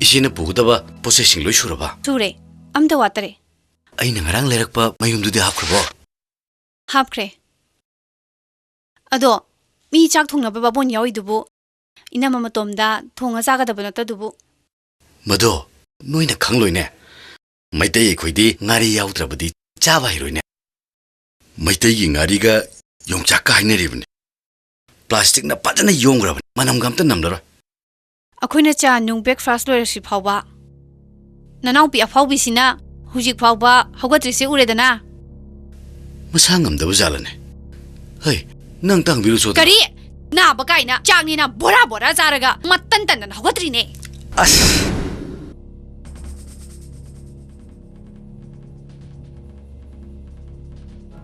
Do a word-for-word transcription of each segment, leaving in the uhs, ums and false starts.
ꯏꯆꯦꯅ ꯄꯨꯒꯗꯕ ꯄꯣꯠ ꯆꯩꯁꯤꯡ ꯂꯣꯏ ꯁꯨꯔꯕ? ꯁꯨꯔꯦ꯫ ꯑꯝꯇ ꯋꯥꯠꯇꯔꯦ꯫ ꯑꯩꯅ ꯉꯔꯥꯡ ꯂꯩꯔꯛꯄ ꯃꯌꯨꯝꯗꯨꯗꯤ ꯍꯥꯞꯈ꯭ꯔꯕꯣ? ꯍꯥꯞꯈ꯭ꯔꯦ꯫ ꯑꯗꯣ ꯃꯤ ꯆꯥꯛ ꯊꯣꯡꯅꯕ ꯕꯥꯃꯣꯟ ꯌꯥꯎꯔꯤꯗꯨꯕꯨ ꯏꯅꯝꯃ ꯃꯇꯣꯝꯗ ꯊꯣꯡꯉ ꯆꯥꯒꯗꯕ ꯅꯠꯇꯗꯨꯕꯨ? ꯃꯗꯣ ꯅꯣꯏꯅ ꯈꯪꯂꯣꯏꯅꯦ꯫ ꯃꯩꯇꯩ ꯑꯩꯈꯣꯏꯗꯤ ꯉꯥꯔꯤ ꯌꯥꯎꯗ꯭ꯔꯕꯗꯤ ꯆꯥꯕ ꯍꯩꯔꯣꯏꯅꯦ꯫ ꯃꯩꯇꯩꯒꯤ ꯉꯥꯔꯤꯒ ꯌꯣꯡꯆꯥꯛꯀ ꯍꯥꯏꯅꯔꯤꯕꯅꯤ꯫ ꯄ꯭ꯂꯥꯁꯇꯤꯛꯅ ꯐꯖꯅ ꯌꯣꯝꯈ꯭ꯔꯕꯅꯤ, ꯃꯅꯝꯒ ꯑꯝꯇ ꯅꯝꯂꯔꯣꯏ꯫ ꯑꯩꯈꯣꯏꯅ ꯆꯥ ꯅꯨꯡ breakfast ꯂꯣꯏꯔꯁꯤ ꯐꯥꯎꯕ ꯅꯅꯥꯎꯄꯤ ꯑꯐꯥꯎꯕꯤꯁꯤꯅ ꯍꯧꯖꯤꯛ ꯐꯥꯎꯕ ꯍꯧꯒꯠꯇ꯭ꯔꯤꯁꯦ ꯎꯔꯦꯗꯅ꯫ ꯃꯁꯥ ꯉꯝꯗꯕ ꯖꯥꯠꯂꯅꯦ? ꯍꯩ, ꯅꯪ ꯑꯝꯇ ꯍꯪꯕꯤꯔꯨꯆꯣ ꯑꯗꯨ꯫ ꯀꯔꯤ? ꯅꯥꯕ ꯀꯥꯏꯅ ꯆꯥꯛꯅꯤꯅ ꯕꯣꯔꯥ ꯕꯣꯔꯥ ꯆꯥꯔꯒ ꯃꯇꯟ ꯇꯟꯗꯅ ꯍꯧꯒꯠꯇ꯭ꯔꯤꯅꯦ꯫ ꯑꯁ!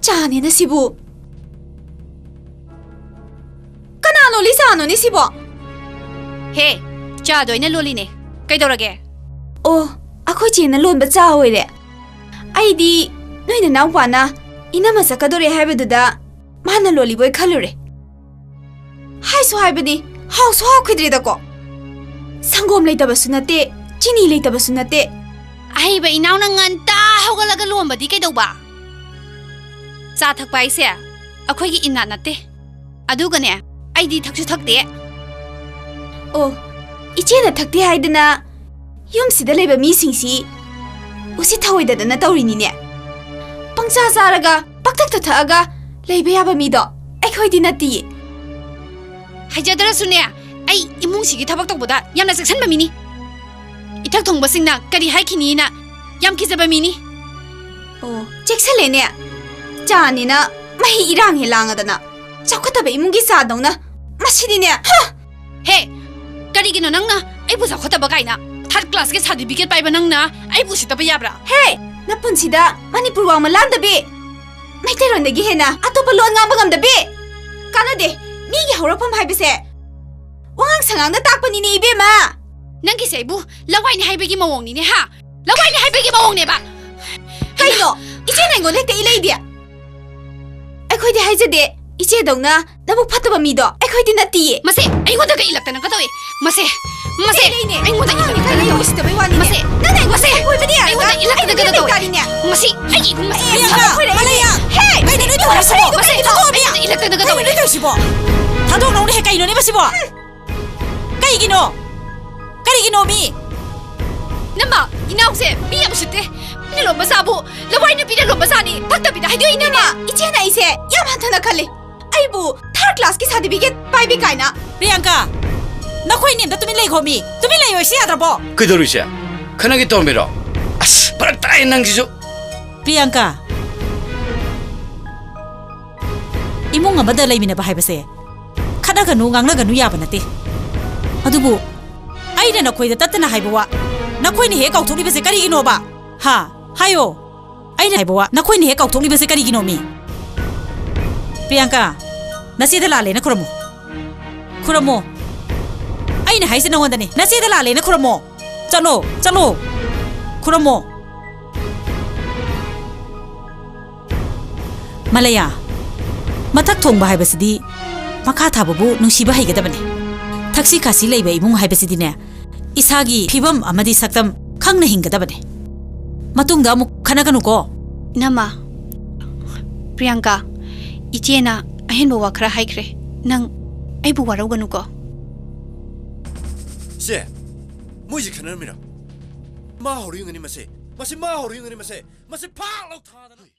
ꯆꯥꯅꯦꯅ ꯁꯤꯕꯨ꯫ ꯀꯅꯥ ꯂꯣꯜꯂꯤ ꯆꯥꯅꯣꯅꯦ ꯁꯤꯕꯣ? ꯍꯦ, ꯆꯥꯗꯣ ꯑꯩꯅ ꯂꯣꯜꯂꯤꯅꯦ꯫ ꯀꯩꯗꯧꯔꯒꯦ? ꯑꯣ, ꯑꯩꯈꯣꯏ ꯆꯦꯅ ꯂꯣꯟꯕ ꯆꯥ ꯑꯣꯏꯔꯦ꯫ ꯑꯩꯗꯤ ꯅꯣꯏ ꯅꯅꯥꯎꯄꯥꯅ ꯏꯅꯝꯃ ꯆꯠꯀꯗꯣꯔꯦ ꯍꯥꯏꯕꯗꯨꯗ ꯃꯥꯅ ꯂꯣꯜꯂꯤꯕꯣꯏ ꯈꯜꯂꯨꯔꯦ꯫ ꯍꯥꯏꯁꯨ ꯍꯥꯏꯕꯅꯤ, ꯍꯥꯎꯁꯨ ꯍꯥꯎꯈꯤꯗ꯭ꯔꯦꯗꯀꯣ꯫ ꯁꯪꯒꯣꯝ ꯂꯩꯇꯕꯁꯨ ꯅꯠꯇꯦ, ꯆꯤꯅꯤ ꯂꯩꯇꯕꯁꯨ ꯅꯠꯇꯦ꯫ ꯑꯍꯩꯕ ꯏꯅꯥꯎꯅ ꯉꯟꯇꯥ ꯍꯧꯒꯠꯂꯒ ꯂꯣꯟꯕꯗꯤ ꯀꯩꯗꯧꯕ? ꯆꯥ ꯊꯛꯄ ꯍꯥꯏꯁꯦ ꯑꯩꯈꯣꯏꯒꯤ ꯏꯟꯅꯥꯠ ꯅꯠꯇꯦ꯫ ꯑꯗꯨꯒꯅꯦ, ꯑꯩꯗꯤ ꯊꯛꯁꯨ ꯊꯛꯇꯦ꯫ ꯑꯣ, ꯏꯆꯦꯅ ꯊꯛꯇꯦ ꯍꯥꯏꯗꯅ ꯌꯨꯝꯁꯤꯗ ꯂꯩꯕ ꯃꯤꯁꯤꯡꯁꯤ ꯎꯁꯤꯠ ꯊꯑꯣꯏꯗꯗꯅ ꯇꯧꯔꯤꯅꯤꯅꯦ꯫ ꯄꯪꯆꯥ ꯆꯥꯔꯒ ꯄꯪꯊꯛꯇ ꯊꯛꯑꯒ ꯂꯩꯕ ꯌꯥꯕ ꯃꯤꯗꯣ ꯑꯩꯈꯣꯏꯗꯤ ꯅꯠꯇꯤꯌꯦ꯫ ꯍꯩꯖꯗ꯭ꯔꯁꯨꯅꯦ, ꯑꯩ ꯏꯃꯨꯡꯁꯤꯒꯤ ꯊꯕꯛ ꯇꯧꯕꯗ ꯌꯥꯝꯅ ꯆꯦꯛꯁꯤꯟꯕ ꯃꯤꯅꯤ꯫ ꯏꯊꯛ ꯊꯣꯡꯕꯁꯤꯡꯅ ꯀꯔꯤ ꯍꯥꯏꯈꯤꯅꯤꯅ ꯌꯥꯝ ꯀꯤꯖꯕ ꯃꯤꯅꯤ꯫ ꯑꯣ, ꯆꯦꯛꯁꯜꯂꯦꯅꯦ꯫ ꯆꯥꯅꯤꯅ ꯃꯍꯤ ꯏꯔꯥꯡ ꯍꯦ ꯂꯥꯡꯉꯗꯅ꯫ ꯆꯥꯎꯈꯠꯇꯕ ꯏꯃꯨꯡꯒꯤ ꯆꯥꯗꯧꯅ꯫ ꯃꯁꯤꯗꯤꯅꯦ, ꯍ! ꯍꯦ! ꯀꯔꯤꯒꯤꯅꯣ ꯅꯪꯅ ꯑꯩꯕꯨ ꯆꯥꯎꯈꯠꯇꯕ ꯀꯥꯏꯅ? Third class ꯀꯤ certificate ꯄꯥꯏꯕ ꯅꯪꯅ ꯑꯩꯕꯨ ꯎꯁꯤꯠꯇꯕ ꯌꯥꯕ꯭ꯔꯥ? ꯍꯦ! ꯅꯄꯨꯟꯁꯤꯗ ꯃꯅꯤꯄꯨꯔ ꯋꯥꯡꯃ ꯂꯥꯟꯗꯕꯤ! ꯃꯩꯇꯩꯔꯣꯟꯗꯒꯤ ꯍꯦꯟꯅ ꯑꯇꯣꯞꯄ ꯂꯣꯟ ꯉꯥꯡꯕ ꯉꯝꯗꯕꯤ! ꯀꯥꯟꯅꯗꯦ! ꯃꯤꯒꯤ ꯍꯧꯔꯛꯐꯝ ꯍꯥꯏꯕꯁꯦ ꯋꯥꯉꯥꯡ ꯁꯉꯥꯡꯅ ꯇꯥꯛꯄꯅꯤꯅꯦ, ꯏꯕꯦꯝꯃ! ꯅꯪꯒꯤꯁꯦ ꯑꯩꯕꯨ ꯂꯋꯥꯏꯅꯤ ꯍꯥꯏꯕꯒꯤ ꯃꯑꯣꯡꯅꯤꯅꯦ, ꯍꯥ? ꯂꯋꯥꯏꯅꯤ ꯍꯥꯏꯕꯒꯤ ꯃꯑꯣꯡꯅꯦꯕ! ꯀꯩꯅꯣ? ꯏꯆꯦꯅ ꯑꯩꯉꯣꯟꯗ ꯍꯦꯛꯇ ꯏꯂꯩꯗꯤ? ꯑꯩꯈꯣꯏꯗꯤ ꯍꯥꯏꯖꯗꯦ, ꯏꯆꯦꯗꯧꯅ ꯅꯕꯨꯛ ꯐꯠꯇꯕ ꯃꯤꯗꯣ ꯑꯩꯈꯣꯏꯗꯤ ꯅꯠꯇꯤꯌꯦ꯫ ꯃꯁꯦ ꯑꯩꯉꯣꯟꯗꯒ ꯏꯜꯂꯛꯇꯅ ꯀꯗꯧꯏ? ꯃꯁꯦ ꯃꯁꯦ ꯑꯩꯉꯣꯟꯗ ꯏꯜꯂꯛꯀꯗꯕ ꯇꯧꯔꯤ꯫ ꯃꯁꯦ ꯅꯪꯅ ꯑꯩꯉꯣꯟꯗ ꯏꯜꯂꯛꯀꯗꯕ ꯇꯧꯔꯤ꯫ ꯃꯁꯤ ꯑꯩꯒꯤ ꯏꯕꯨꯡ ꯃꯁꯦ꯫ ꯃꯂꯩꯌꯥ! ꯍꯦ! ꯀꯩꯅꯣ ꯅꯣꯏ ꯇꯧꯔꯤꯁꯤꯕꯣ? ꯃꯁꯦ ꯑꯩꯉꯣꯟꯗ ꯏꯜꯂꯛꯀꯗꯕ ꯀꯩꯅꯣ ꯇꯧꯔꯤ꯫ ꯅꯣꯏ ꯇꯧꯔꯤꯁꯤꯕꯣ? ꯊꯥꯗꯣꯛꯅꯧꯅꯦ ꯍꯦ, ꯀꯩꯅꯣꯅꯦ ꯃꯁꯤꯕꯣ? ꯀꯩꯒꯤꯅꯣ? ꯀꯔꯤꯒꯤꯅꯣ ꯃꯤ? ꯅꯃ, ꯏꯅꯥꯎꯁꯦ ꯃꯤ ꯌꯥꯝ ꯎꯁꯤꯠꯇꯦ꯫ ꯃꯤꯅ ꯂꯣꯟꯕ ꯁꯥꯕꯨ ꯂꯋꯥꯏ ꯅꯨꯄꯤꯅ ꯂꯣꯟꯕ ꯁꯥꯅꯤ ꯐꯠꯇꯕꯤꯗ ꯍꯥꯏꯗꯣꯛꯏꯅꯦ꯫ ꯏꯅꯝꯃ, ꯏꯆꯦꯅ ꯑꯩꯁꯦ ꯌꯥꯝ ꯍꯟꯊꯅ ꯈꯜꯂꯤ꯫ ꯑꯩꯕꯨ ꯊꯥꯔꯠ ꯀ꯭ꯂꯥꯁꯀꯤ ꯁꯥꯔꯇꯤꯐꯤꯀꯦꯠ ꯄꯥꯏꯕꯤ ꯀꯥꯏꯅ꯫ ꯄ꯭ꯔꯤꯌꯥꯡꯀꯥ, ꯅꯈꯣꯏ ꯑꯅꯤ ꯑꯝꯇ ꯇꯨꯃꯤꯟ ꯂꯩꯈꯣ ꯃꯤ꯫ ꯇꯨꯃꯤꯟ ꯂꯩꯌꯣ, ꯏꯁꯤ ꯌꯥꯗ꯭ꯔꯕꯣ? ꯀꯩꯗꯧꯔꯤꯁꯦ? ꯈꯠꯅꯒꯦ ꯇꯧꯔꯝꯃꯤꯔꯣ? ꯑꯁ, ꯐꯔꯛ ꯇꯥꯏ ꯅꯪꯁꯤꯁꯨ꯫ ꯄ꯭ꯔꯤꯌꯥꯡꯀꯥ, ꯏꯃꯨꯡ ꯑꯃꯗ ꯂꯩꯃꯤꯟꯅꯕ ꯍꯥꯏꯕꯁꯦ ꯈꯠꯅꯒꯅꯨ, ꯉꯥꯡꯅꯒꯅꯨ ꯌꯥꯕ ꯅꯠꯇꯦ꯫ ꯑꯗꯨꯕꯨ ꯑꯩꯅ ꯅꯈꯣꯏꯗ ꯇꯠꯇꯅ ꯍꯥꯏꯕ ꯋꯥ ꯅꯈꯣꯏꯅ ꯍꯦꯛ ꯀꯥꯎꯊꯣꯛꯂꯤꯕꯁꯦ ꯀꯔꯤꯒꯤꯅꯣꯕ? ꯍꯥ? ꯍꯥꯏꯌꯣ꯫ ꯑꯩꯅ ꯍꯥꯏꯕ ꯋꯥ ꯅꯈꯣꯏꯅ ꯍꯦꯛ ꯀꯥꯎꯊꯣꯛꯂꯤꯕꯁꯦ ꯀꯔꯤꯒꯤꯅꯣꯃꯤ? ꯄ꯭ꯔꯤꯌꯥꯡꯀꯥ, ꯅꯆꯦꯗ ꯂꯥꯜꯂꯦꯅ ꯈꯨꯔꯝꯃꯨ꯫ ꯈꯨꯔꯝꯃꯣ꯫ ꯑꯩꯅ ꯍꯥꯏꯁꯦ ꯅꯉꯣꯟꯗꯅꯦ꯫ ꯅꯆꯦꯗ ꯂꯥꯜꯂꯦꯅ ꯈꯨꯔꯝꯃꯣ꯫ ꯆꯠꯂꯣ, ꯆꯠꯂꯣ꯫ ꯈꯨꯔꯝꯃꯣ꯫ ꯃꯂꯌꯥ, ꯃꯊꯛ ꯊꯣꯡꯕ ꯍꯥꯏꯕꯁꯤꯗꯤ ꯃꯈꯥ ꯊꯥꯕꯕꯨ ꯅꯨꯡꯁꯤꯕ ꯍꯩꯒꯗꯕꯅꯤ꯫ ꯊꯛꯁꯤ ꯈꯥꯁꯤ ꯂꯩꯕ ꯏꯃꯨꯡ ꯍꯥꯏꯕꯁꯤꯗꯤꯅꯦ, ꯏꯁꯥꯒꯤ ꯐꯤꯕꯝ ꯑꯃꯗꯤ ꯁꯛꯇꯝ ꯈꯪꯅ ꯍꯤꯡꯒꯗꯕꯅꯤ꯫ ꯃꯇꯨꯡꯗ ꯑꯃꯨꯛ ꯈꯠꯅꯒꯅꯨꯀꯣ꯫ ꯏꯅꯝꯃ, ꯄ꯭ꯔꯤꯌꯥꯡꯀꯥ, ꯏꯆꯦꯅ ꯑꯍꯦꯟꯕ ꯋꯥ ꯈꯔ ꯍꯥꯏꯈ꯭ꯔꯦ꯫ ꯅꯪ ꯑꯩꯕꯨ ꯋꯥꯔꯧꯒꯅꯨꯀꯣ꯫ ꯁꯦ, ꯃꯣꯏꯁꯦ ꯈꯠꯅꯔꯝꯃꯤꯔꯣ? ꯃꯥ ꯍꯧꯔꯛꯏ ꯑꯣꯏꯔꯝꯒꯅꯤ ꯃꯁꯦ꯫ ꯃꯁꯤ ꯃꯥ ꯍꯧꯔꯛꯏ ꯑꯣꯏꯔꯝꯒꯅꯤ ꯃꯁꯦ꯫ ꯃꯁꯤ ꯐꯥꯛ ꯂꯧ ꯊꯥꯗꯅ꯫